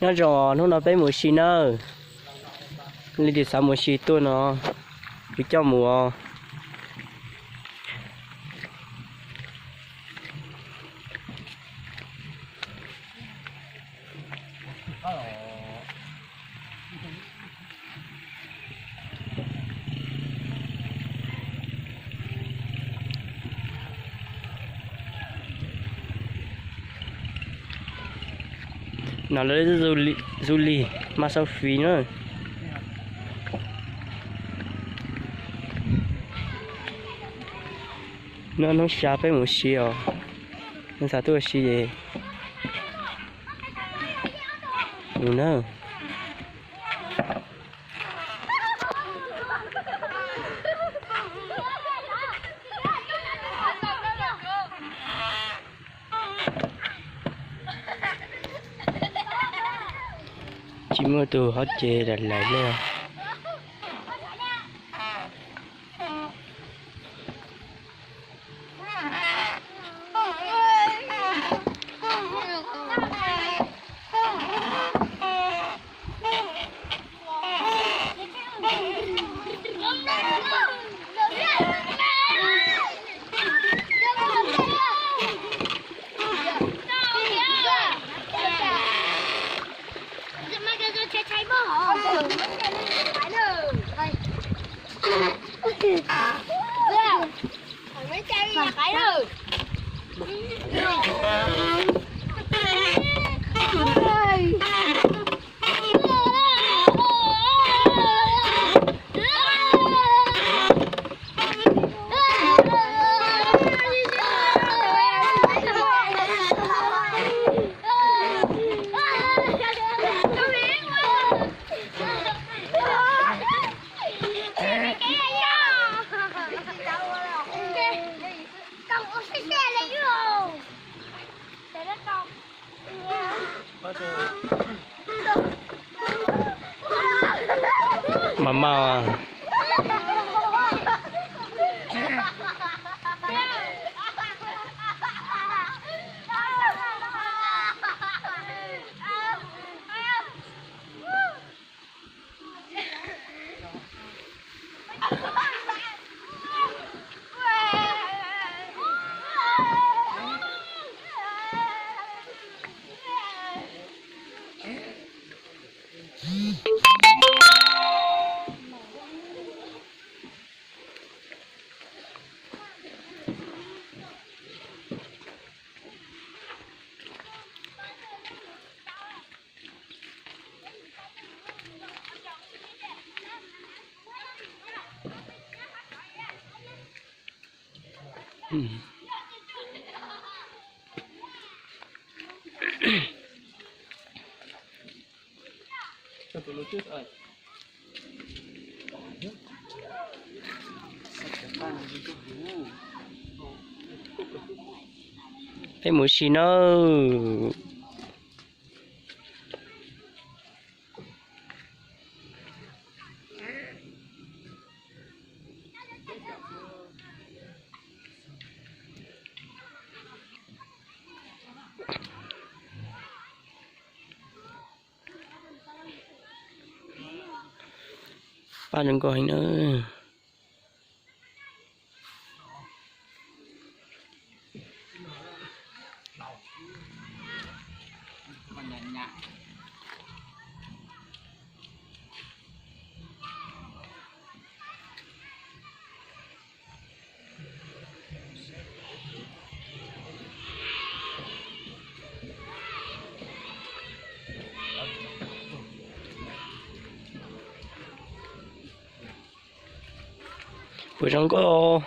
Nyob zoo, hnub no peb mus si nawb. Leej twg xav mus si tuaj no, kuv coj mus os. No lawv du lịch, du lịch Mao Sau Phim na. No hnub sab peb mus si os. Neb xav tuaj si es mus na. Tsis muaj tus hov ces lawm lawm li. Mas mas. Peb mus si nawb. Pab zoo nkauj heev na. Puas zoo nkauj?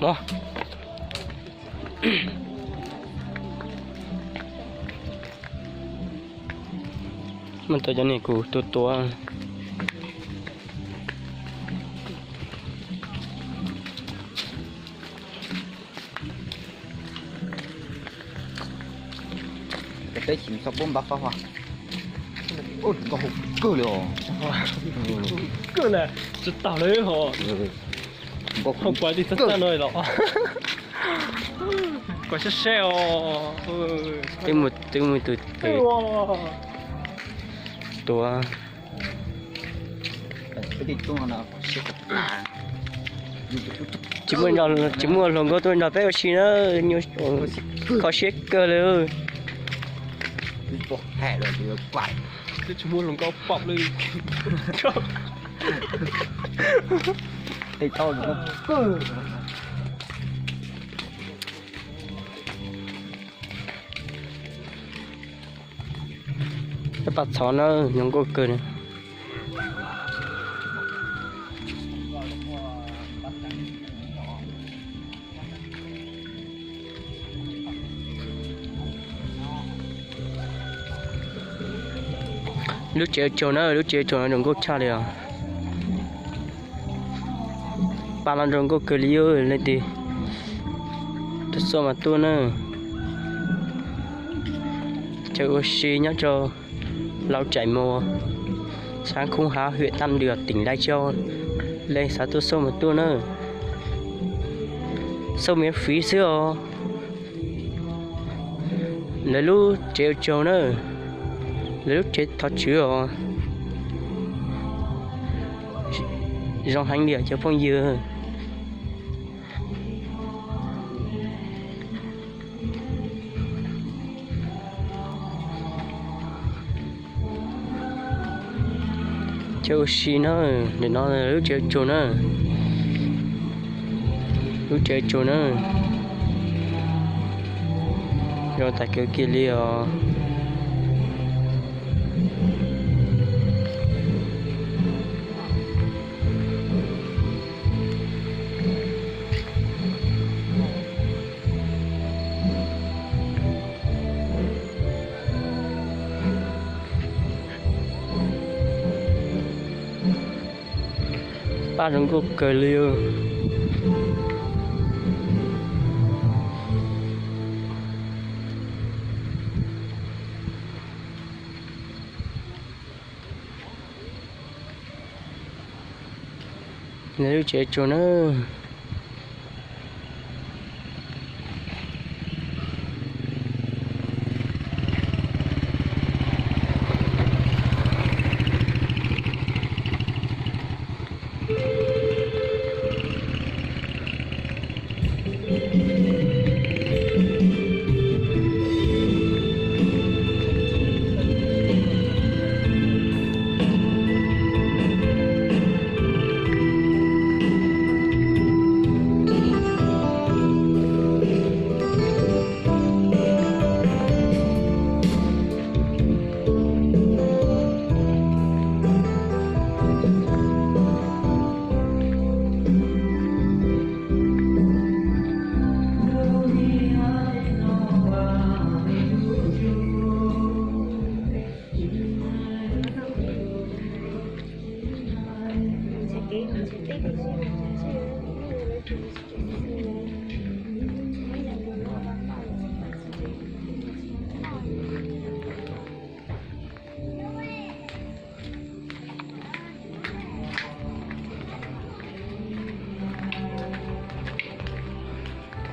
Los. Muab tau cov niag kuv tua tua. Peb chim txog pub npab fab hua. Ua nkauj hau kawg li os. Kawg na, tsis tau li ho. Nkauj hau kuav tib txaj txaj no los. Kuav sab sab os. Twb mus, twb mus tus twg tuav. Tsis muaj, tsis muaj hluas nkauj tuaj nrog peb ua si na, kho siab kawg li. Peb pab txhov na, zoo nkauj kawg. Lub tsev tsaug na, lub tsev tsaug no zoo nkauj tshaj li os. Pab no zoo nkauj kawg li, leej twg tuaj xauj mas tuaj na. Chaw ua si nyob rau Lau Tsaim Muas, xã Khung Hảo, huyện Tam Đường, tỉnh Lai Châu. Leej xav tuaj xauj mas tuaj na. Xauj miễn phí xwb os. Lawv lub tsev ua tsaug na, lawv lub tsev thov tswv os. Zoo heev li os cov phooj ywg. Chaw ua si na, nim no lub tsev ua tsaug na, lub tsev ua tsaug na, zoo tas kev kiag li os. Pab zoo nkauj kawg li. Lub tsev tsaug na.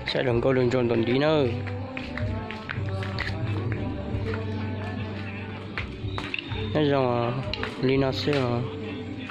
Saib zoo nkauj li ntsoog ntom ntiv nawb. Nyob zoo, li no xwb os.